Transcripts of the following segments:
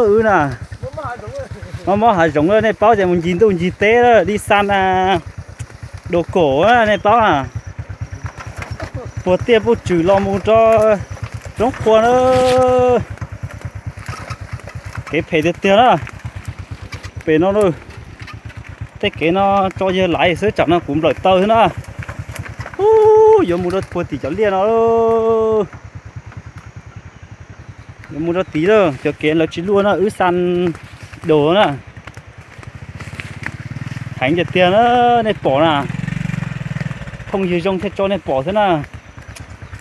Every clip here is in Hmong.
Wb na, mob mob hav zoov, nej paub ces mus ncig ntuj ncig teb, dib xan, dua kom, nej paub na. Puag tiaj puag tswm los mus rau roob qhua na. Kev phem tiag tiag na. Pem no, tej kev no tso yawg laiv xwb, tsam no kuv nplawm taw xwb na. Ub, yuav mus rau puag tim cov liaj no. Yuav mus rau tid lawm, cov kev lawv tsis luaj na, wb xan dua na. Heev tiag tiag na, nej pom na. Phooj ywg zoo thiaj tso nej pom xwb na.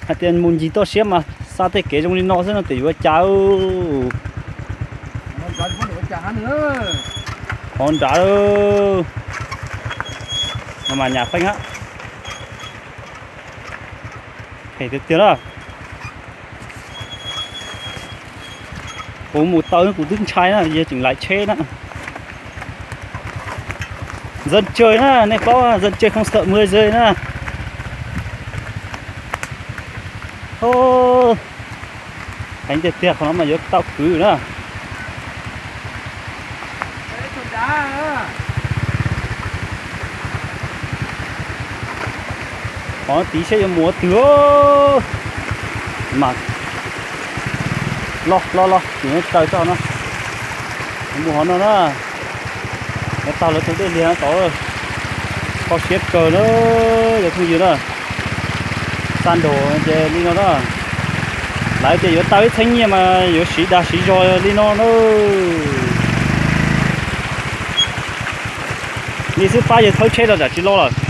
Hais tias mus ncig toj siab mas xa tej kev zoo li no xwb no ces yuav cas. Qhov nrad, no mas nyam feej a. Phem tiag tiag na. Kuv mus taw kuv twb ntshai na, yog tseem laiv tsheb na. Dân chơi na, nej paub dân chơi không sợ mưa rơi na. Heev tiag tiag, qhov no mas yuav tau kwv na. Qhov tid saib yuav mus ua twg. Mas los los los, tsis taw tso no. Mus hov no na. Yuav tau lawv tus dej liag no tod. Kho siab kawg na, cov phooj ywg na. Xa nraum ces li no na. Lawv tias yuav tau ib txheeb nyiaj mas yuav siv dag siv zog li no na. Li xwb pab yawg thawb tsheb los tsam tsis los lawm.